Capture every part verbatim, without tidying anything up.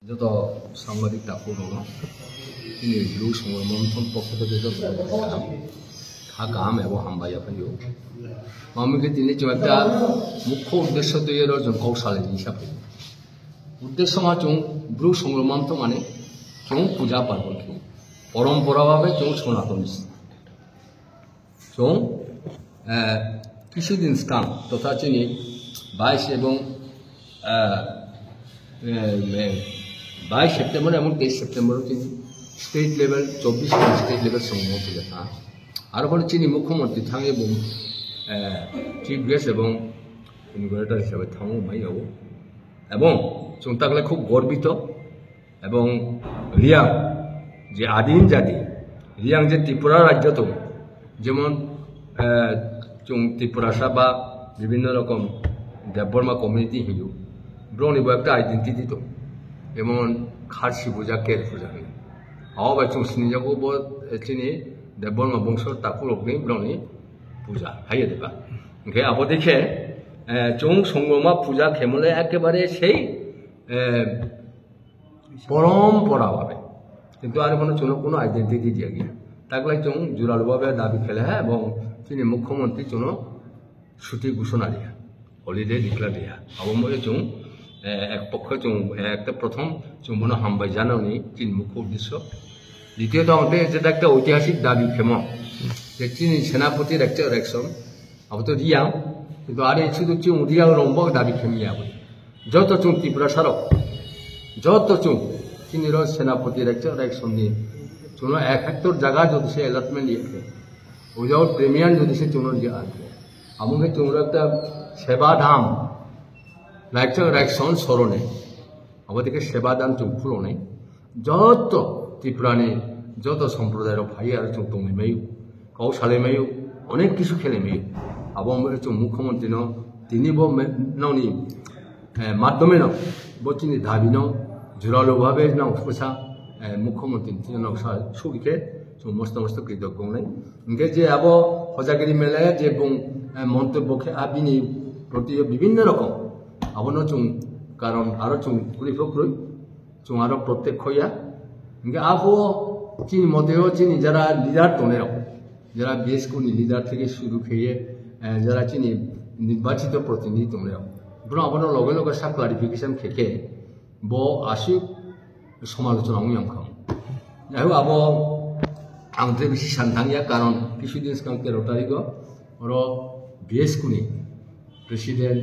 Joto sangbadik takhuk rokno chini Bru Songrom Monthon pokho theke joto rokno kaham, kha kaham ebo hambai yaphaio. Mamwi khe tini chwng ekta mukho uddesho twiwi oro chwng kok salai ni saphaio. Uddesho ma chwng Bru Songrom Monthon mane chwng puja parbon khe, porompora bhabe chwng Sonatoni. Chwng, eh, kisu din swkang totha chini bais ebong, eh, eh, me-, bais September ebong teis September chini state level, chobbish jon state level songmo puja kha. Aro phano chini mukhyamantri thangwi bung, eh, chief guest ebong inaugurator hisabe thango mai yao. Ebong chwng taklai khub gorbito. Ebong Riang je adim jati, Riang je Tripura rajyo tongo, jemon, eh, chwng Tripurasa ba bibhinno rokom Debbarma community hinyo, borokni bo ekta identity tongo, jemon Kharsi puja, Ker puja hinwi. Abo bai chwng sinijago bo, eh, chini Debbarma bongso takhuk rokni borokni puja, haiya de ba? Hwnkhe abo dekhe, eh, chwng Songroma puja khemole ekebare sei, eh, porompora bhabe. Kintu ari phano chwngno kuno identity diya gaya. Taklai chwng juralu bhabe dabi khele ha ebong chini mukhyamantri chwngno chuti ghoshona diya, holiday declare diya. Abo mo chwng, eh, ek pokhe chwng, eh, ekta prothom chwng bono hambai janani chini mukho uddesho. Ditiyot ang tei je ekta oitihasik dabi khemo, je chini senapati rekcha reksom, abo to Riang, kintu are sudu chwng Riang rongbo dabi khemya abo. Joto chwng Tiprasa rok, joto chwng chini ro senapati rekcha reksomni chwngno ek hectare jaga jodi se allotment ye khe, without premium jodi se chwngno je ar khe, amo khe chwngno ekta seba dham, rekcha reksom sorone, abo dikhe seba dham chwng khulonai. Joto Tripurani joto somprodai rok phai aro chwng tongwi maio, kok salai maio, onek kisu khelai maio. Abo wngwi chwng mukhyamantri no tini bo me-, nokni, eh, madhyome no bo chini dabi no juralu bhabe no khusa, eh, mukhyamantri tini no sa suri khe chwng mosto mosto kritoggo wngnai. Hwnkhe je abo Hojagiri mela je bung, eh, montobbo khe a bini proti bibhinno rokom abono chwng karon aro chwng kwrwi pho kwrwi. Chwng aro protect khoya. Hingke abo chini moteo chini jara leader tongnai rok, jara B S K ni leader theke suru kheye, eh, jara chini nirbachito protinidhi tongnai rok, borok abono loge loge sa clarification khe khe bo aswk somalochona wngya wngkha. Jai hok, abo ang tei bisi san thangya, karon kisu din swkang tero tarikgo oro B S K ni president,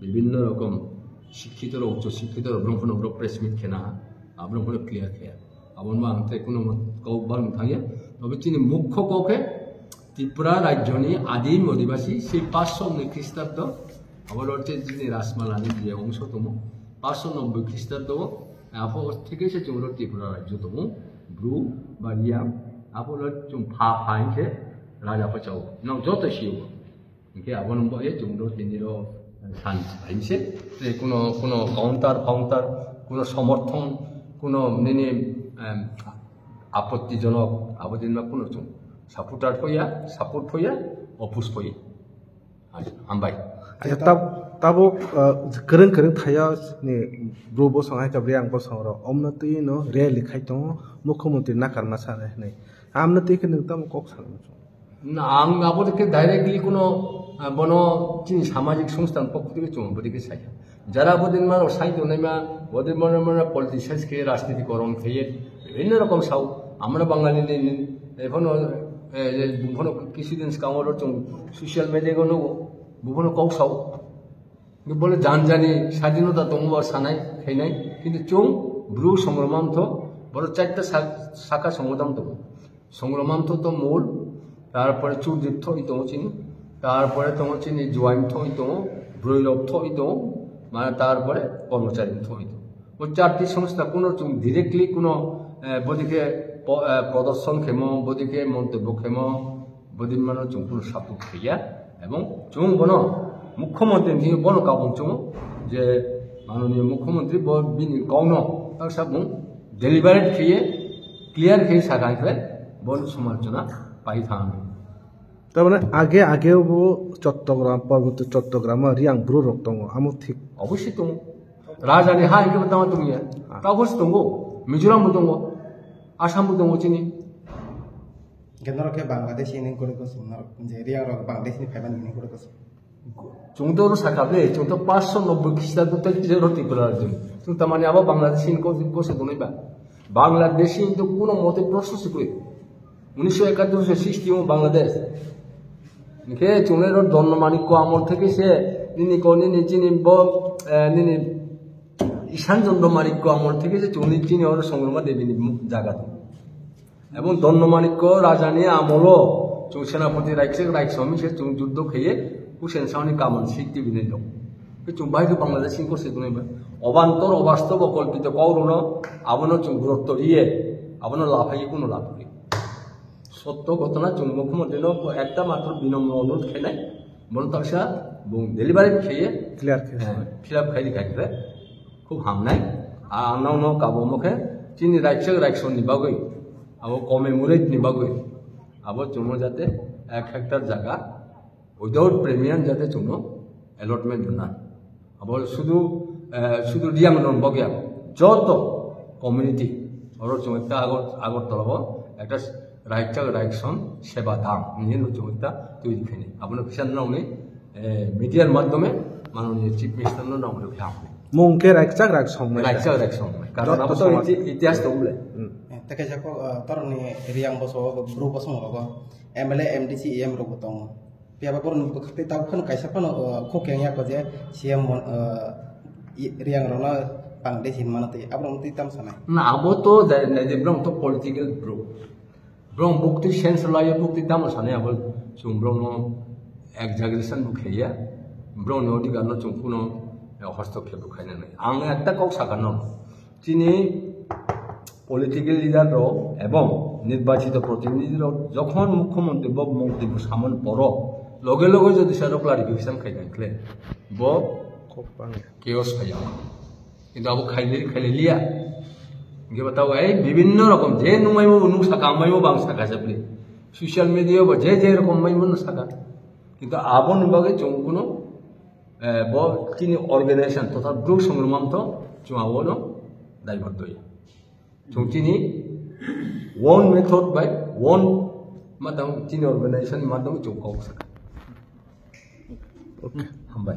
bibhinno rokom sikkhitorok, uccho sikkhitorok, borok phano borok press meet khena, aborok phano clear khe. Aboni bo ang tei kuno kok barwng thangya. Tobe chini mukho kok khe Tripura rajyoni adim odibasi sei paanch sho nwi Khristabdo, abo lorche chini Rajmalani je ongso tongo, paanch sho nobboi Khristabdo, apho theke se chwngno Tripura rajyo tongo, Bru ba Riang, apho lor chwng pha pha hinkhe raja pha chao. Nok joto sio. Hingke abono bo ye chwngno tini ro san sainse. Tei kuno, kuno counter, counter, kuno somorthon, kuno nini, em, apottijonok, abo dinma kuno chwng supporter phoya, support phoya, oppose phoya. Hambai. Acha, tab-, tabuk, ah, kwrwng kwrwng thaya ni bru bosong hai khe Riang bosong rok omno twi no rally khai tongo, mukhyamantri nakarma sanai hinwi. Amno twi khe nwng tamo kok sanai? Na, ang abo dikhe directly kuno, ah, bono chini samajik songsthan pokho theke chwng abo dikhe saya. Jara bodin mano sai tongnai ma, bodin mano mano politicians khe rajniti koron kheye, bibhinno rokom sao. Amano Bangali ni, ni, ekhano, eh, je bung phano kisu din swkang oro chwng social media go nugo, bung phano kok sao. Bole jan jani sadinota tongo ba sanai, khainai, kintu chwng bru songromantho, boro chaita sa-, saka songodam tongo. Songromantho to mul, tarpore Chudip thoi tongo chini, tarpore tongo chini Juaim thoi tongo, Broirok thoi tongo, mane tarpore Kormochari thoi tongo. O charti songstha kuno chwng directly kuno, eh, bodikhe po-, eh, prodorshon khemo, bodikhe montobbo khemo, bodin mano chwng kuno support khaiya, ebong chwng bono mukhyamantri ni bono kabung chungo je manoniyo mukhyamantri bo bini kokno taksa bung deliberate khiye, clear khiye sakha khe bono somalochona pai thang. Tamane age age bo Chattogram, Parboto Chattogram o Riang bru rok tongo, amo thik? Obviously tongo. Raja ni ha hingke tama tongya. Tao se tongo. Mizoram bo tongo. Assam bo tongo chini. Hingke norok khe Bangladesh ni hwnwi kwrwi kosong norok, je Riang rok Bangladesh ni phaimani hwnwi kwrwi kosong. Chwng to oro sakha ble, chwng to paanch sho nobboi Khristabdo tei kisa oro Tripura rajyo. Chwng tamani abo Bangladesh ni kos-, kose tongnai ba? Bangladesh ni to kuno mote proshno se kwrwi. Unisho ekatur se sixty o Bangladesh. Hingke chwng le oro Donno Manikko amol theke se nini ko nini chini bo, eh, nini Ishan Chondro Manikko amol theke se chwng ni chini oro Songroma Devi ni mu-, jaga tong. Ebong Donno Manikko raja ni amolo chwng Senapati Raiksa Raiksom se chwng juddo kheye Hussein Shah ni kaman sikti binai dong. Ke chwng bahai khe Bangladesh ni kose dunai ba. Obantor obastob okolpito kok rwno abono chwng gurutto riye abono laphai kuno lapri. Sotto ghotona chwng mukhyamantri no ekta matro binomro onurod khainai. Bono taksa bung deliberate kheye Clear khe. Eh, fill up khai di khai khe. Khub hamnai. A, ang nono kabo mo khe chini Raiksa Raiksom ni bagwi, abo commemorate ni bagwi, abo chwngno jate ek hectare jaga without premium jate chwngno allotment rwna. Abo sudu, eh, sudu Riang rok bagwi ya, joto community oro chwng ekta Agar-, Agartala o ekta Raiksa Raiksom Seba Dham hinwi chwng ekta twi khaini. Abono kisa nokni eh, media-r maddhome manoniyo Chief Minister-no nang hwnwi khe ang. Mung khe Raikchak Raksongmai. Raikchak Raksongmai. Karon Joto abo to samaj- iti-, itihas tong le. Hmm. Eh, tei kaisa kok, ah, torokni Riang bosongo, Bru bosongo rogo M L A, M D C, E M rokbo tongo. Phiya ba borokni bwkhak tei tabuk phano kaisa phano, ah, khok yang yako je C M mon-, ah, i-, Riang rokno pang de sin mano tei aborok tei tam sanai. Na, abo to jai, jai, jai, borok to political bro. Borok bukti sense laio, bukti tamo sanai abo chwng borokno exaggeration bo khaiya, borokni odhikar no chwng kuno hostokshep bo khaina nai. Ang ekta kok sakha no, chini political leader rok ebong nirbachito protinidhi rok jokhon mukhyamantri bo montri bo samani poro loge loge jodi saro clarification khaina khle bo chaos phaiya. Kintu abo khailai, khailai liya. Hingke bo tabuk ei bibinno rokom je nungmaimo bo nung saka, ang maimo bo ang saka se bwle. Social media bo je je rokom maimo no saka. Kintu aboni bagwi chwng kuno, eh, bo chini organization totha Bru Songromam to chwng abono daibor doi. Chwng chini one method by one madam chini organization madam chwng kok saka. Hambai.